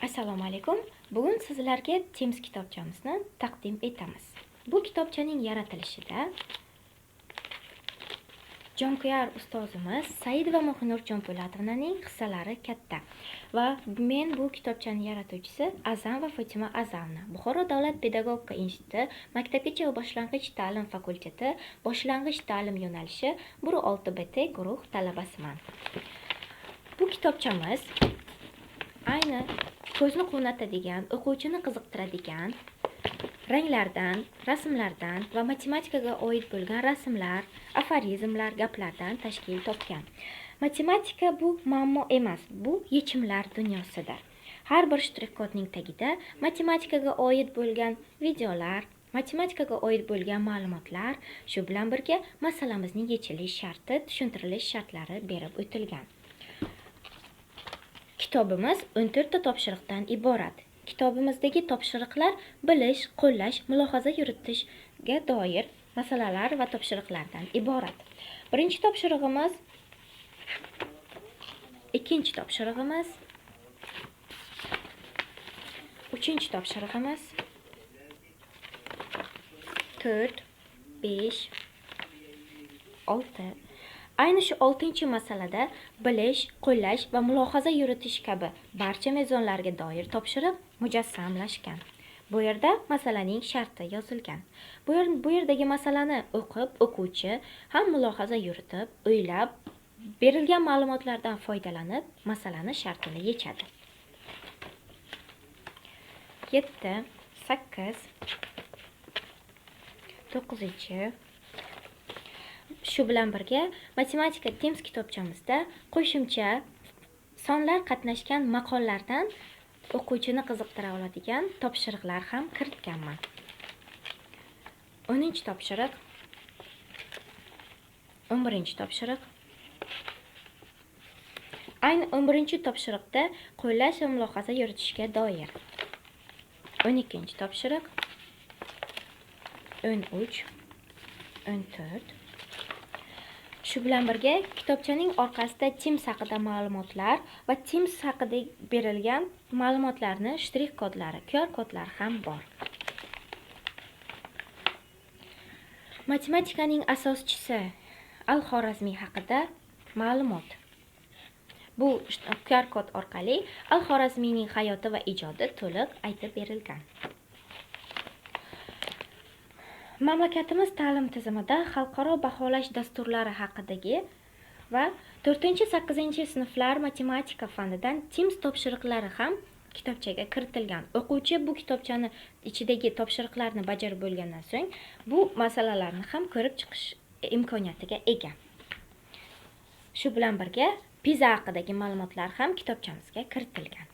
Assalomu alaykum. Bugun sizlarga Teams kitobchamizni taqdim etamiz. Bu kitobchaning yaratilishida jonkuyar ustozimiz Saidova Mohinur Jonpo'latovnaning hissalari katta. Va men bu kitobchani yaratuvchisi Azam va Fotima Azamna. Buxoro davlat pedagogika instituti maktabgacha va boshlang'ich ta'lim fakulteti boshlang'ich ta'lim yo'nalishi 1.6 BT guruh talabasiman. Bu kitobchamiz ayni ko'zni quvnatadigan, o'quvchini qiziqtiradigan ranglardan, rasmlardan va matematikaga oid bo'lgan rasmlar, aforizmlar, gaplardan tashkil topgan. Matematika bu muammo emas, bu yechimlar dunyosidir. Har bir shtrix-kodning tagida matematikaga oid bo'lgan videolar, matematikaga oid bo'lgan ma'lumotlar, shu bilan birga masalamizning yechilish sharti, tushuntirilish shartlari berib o'tilgan. Kitobimiz 14 ta topshiriqdan iborat. Kitobimizdagi topshiriqlar bilish, qo'llash, mulohaza yuritishga doir masalalar va topshiriqlardan iborat. Birinchi topshirig'imiz, ikkinchi topshirig'imiz, uchinchi topshirig'imiz, 4, 5, 6. Ayni shu 6-masalada bilish, qo'llash va mulohaza yuritish kabi barcha mezonlarga doir topshiriq mujassamlashgan. Bu yerda masalaning sharti yozilgan. Bu yerdagi masalani o'qib, o'quvchi ham mulohaza yuritib, o'ylab, berilgan ma'lumotlardan foydalanib, masalani shartini yechadi. 7, 8, 9. Shu bilan birga matematika Teams kitobchamizda qo'shimcha sonlar qatnashgan maqollardan o'quvchini qiziqtira oladigan topshiriqlar ham kiritganman. 10-topshiriq, 11-topshiriq. Ayni 11-topshiriqda qo'llash va mulohaza yuritishga doir. 12-topshiriq, 13, 14. Shu bilan birga kitobchaning orqasida Teams haqida ma'lumotlar va Teams haqida berilgan ma'lumotlarni shtrix kodlari, QR kodlari ham bor. Matematikaning asoschisi Al-Xorazmiy haqida ma'lumot. Bu QR kod orqali Al-Xorazmiyning hayoti va ijodi to'liq aytib berilgan. Mamlakatimiz ta'lim tizimida xalqaro baholash dasturlari haqidagi va 4-8 sinflar matematika fanidan Teams topshiriqlari ham kitobchaga kiritilgan. O'quvchi bu kitobchani ichidagi topshiriqlarni bajarib bo'lgandan so'ng bu masalalarni ham ko'rib chiqish imkoniyatiga ega. Shu bilan birga PISA haqidagi ma'lumotlar ham kitobchamizga kiritilgan.